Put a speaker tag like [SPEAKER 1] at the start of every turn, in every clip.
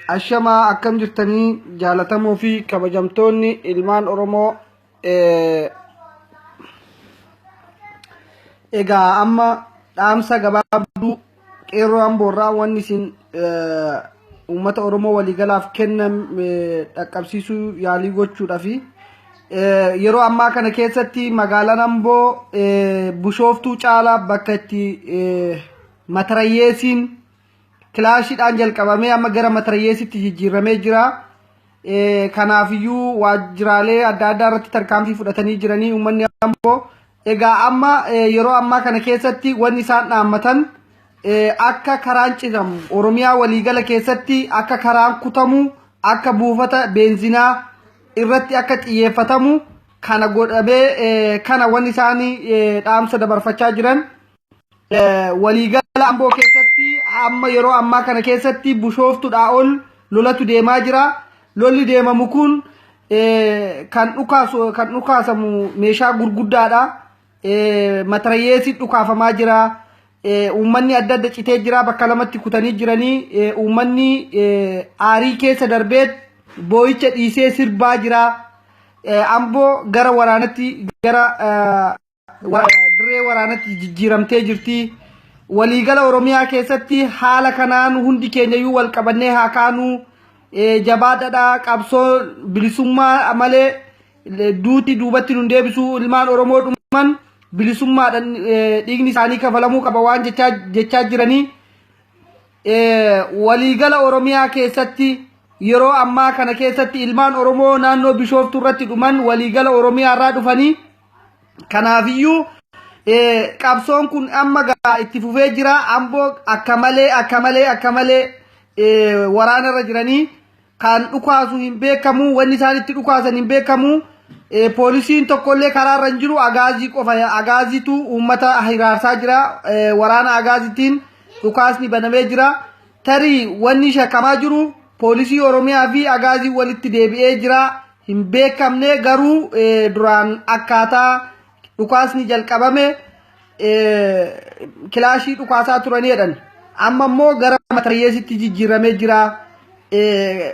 [SPEAKER 1] Ashamaa akkam jirtanii jaalatamoo fi kabajamtoonni ilmaan Oromoo egaa amma dhaamsa gabaabduu qeerroo Amboorraa wanni isin uummata Oromoo waliigalaaf kennan dhaqqabsiisuu yaalii gochuudhaafi yeroo ammaa kana keessatti magaalaan Amboo bushooftuu caalaa bakka itti matarayyeesiin kilaashiidhaan jalqabamee amma gara matarayyeesitti jijjiiramee jira. Kanaafiyyuu waajjiraalee adda addaa irratti tarkaanfii fudhatanii jiranii uummanni Amboo. Egaa amma yeroo ammaa kana keessatti wanni isaan dhaammatan akka karaan citamu Oromiyaa waliigala keessatti akka karaan kutamu akka buufata beenzinaa irratti akka xiyyeeffatamu kana godhamee kana wanni isaan dhaamsa dabarfachaa jiran. Waliigala Amboo keessatti amma yeroo ammaa kana keessatti bushooftuudhaa ol lolatu deemaa jira. Lolli deemamu kun kan dhukaasu kan dhukaasamu meeshaa gurguddaadha. Matarayyeesii dhukaafamaa jira. Uummanni adda adda citee jira bakka lamatti kutanii jiranii uummanni aarii keessa darbee boo'icha dhiisee sirbaa jira. Amboo gara waraanatti gara dirree waraanatti jijjiiramtee jirti. Waliigala Oromiyaa keessatti haala kanaan hundi keenyayyuu wal qabannee haa kaanu. Jabaadhadha qabsoo bilisummaa malee duuti duubatti nun deebisu ilmaan Oromoo dhuman bilisummaadhaan dhiigni isaanii kafalamuu qaba waan jechaa jiranii. Waliigala Oromiyaa keessatti yeroo ammaa kana keessatti ilmaan Oromoo naannoo Bishooftuu irratti dhuman waliigala Oromiyaa irraa dhufanii Kanaafiyyuu qabsoon kun amma gaa itti fufee jira. Amboo akka malee akka malee akka malee waraana irra jiranii kan dhukaasu hin beekamu wanni isaan itti dhukaasan hin beekamu. Poolisiin tokkollee karaa irra hin jiru agaazii qofa agaaziitu uummata hiraarsaa jira. Waraana agaaziitiin dhukaasni banamee jira. Tarii wanni shakkamaa jiru poolisii Oromiyaa fi agaazii walitti deebi'ee jira. Hin beekamne garuu duraan akkaataa dhukaasni jalqabame kilaashii dhukaasaa turanii jedhan. Amma immoo gara mataryeesitti jijjiiramee jira.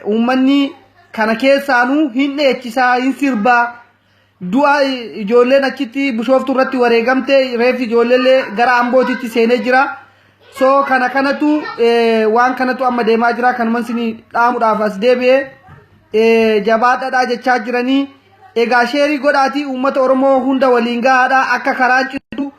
[SPEAKER 1] Uummanni kana keessaanuu hin dheechisaa, hin sirbaa. Du'a ijoolleen achitti bishooftuu irratti wareegamte reeffi ijoolleellee gara Ambootitti seenee jira. So kana kanatu waan kanatu amma deemaa jira kanuman isin dhaamuudhaaf as deebi'e. Jabaadhadhaa jechaa jiranii. Egaa sheerii godhaatii uummata Oromoo hunda waliin gahaadha akka karaan citu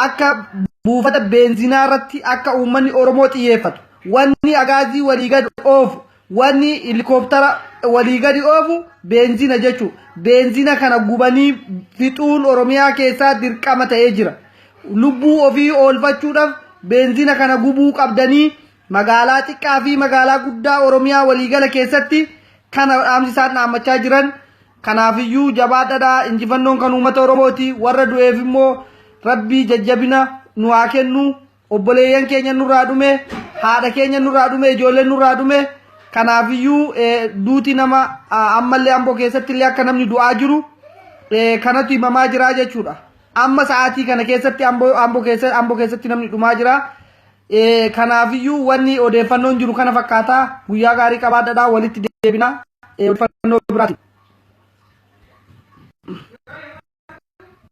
[SPEAKER 1] akka buufata beenzinaa irratti akka uummanni Oromoo xiyyeeffatu. Wanni agaazii walii gad oofu wanni helikooптara walii gadi oofu beenzina jechuudha. Beenzina kana gubanii fixuun Oromiyaa keessaa dirqama ta'ee jira. Lubbuu ofii oolfachuudhaaf beenzina kana gubuu qabdanii Magaalaa xiqqaa fi magaalaa guddaa Oromiyaa waliigala keessatti kana dhaamsi isaan dhaammachaa jiran. Kanaafiyyuu jabaadhadha injifannoon kan uummata Oromooti. Warra du'eef immoo rabbii jajjabina nu haa kennu. Obboleeyyan keenya nurraa dhume, haadha keenya nurraa dhume, ijoolleen nurraa dhume. Kanaafiyyuu duuti nama ammallee Amboo keessatti illee akka namni du'aa jiru kanatu himamaa jira jechuudha. Amma sa'aatii kana keessatti Amboo keessatti namni dhumaa jira. Kanaafiyyuu wanni odeeffannoon jiru kana fakkaata. Guyyaa gaarii qabaadhadhaa walitti deebina. Odeeffannoo biraatiin.